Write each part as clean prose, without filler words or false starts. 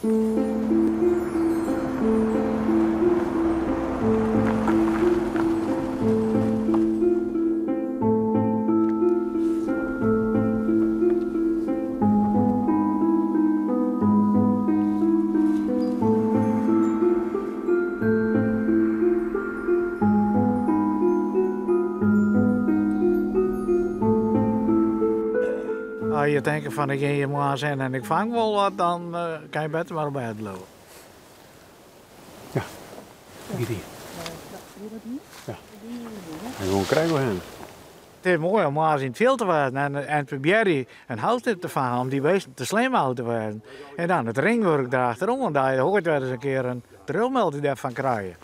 As je tinke fan ik gean hjir moarns hinne en ik fang wol wat, dan kin je better mar op bêd bliuwe. Ja, giet hier. Ja. En gewoan krekt wol hinne. It is moai om moarns yn it fjild te wêzen en en probearje in houtsnip te fangen om dy beesten te slim ôf te wêzen. En dan it ringwurk derachteroan, dat je oait wer ris in kear in terugmelding dêrfan krije.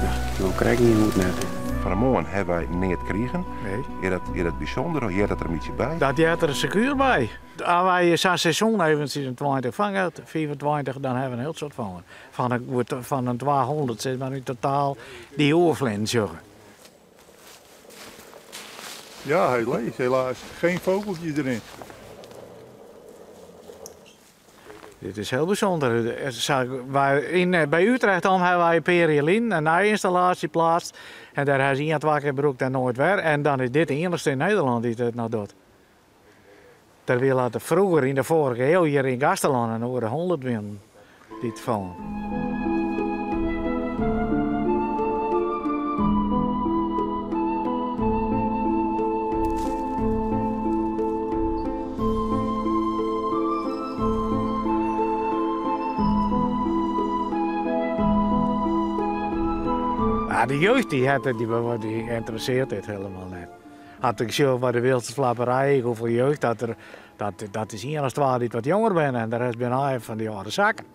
Ja, no krekt ien oer it net. Fan 'e moarn hawwe wy neat krigen. Nee. Is dat, is dat bysûnder of heart dat der in bytsje by? Dat heart der sekuer by. As wy sa'n seizoen eventsjes in 20 fange, 25, dan hawwe we in hiel soad fongen. Fan in goed fan in 200 sis mar yn totaal dy oerfleanen sjogge. Ja, helaas, helaas geen vogeltje erin. Dit is hiel bysûnder. Yn, by Utrecht om hawwe wy in pear jier lyn in nije ynstallaasje pleatst. En dêr ha se ien, twa kear brûkt en noait wer. En dan is dit de iennichste yn Nederlân dy't it noch docht. Terwyl dat der froeger yn de foarige ieu hjir yn Gaasterlân in oere 100 wienen dy't fongen. De jeugd dy hat it, dy ynteressearret dit hielendal net. As ik sjoch by de Wylse Flapperij, hoefolle jeugd dat der, dat, dat is ien as twa dy't wat jonger binne en de rest binne allegear fan dy âlde sakken.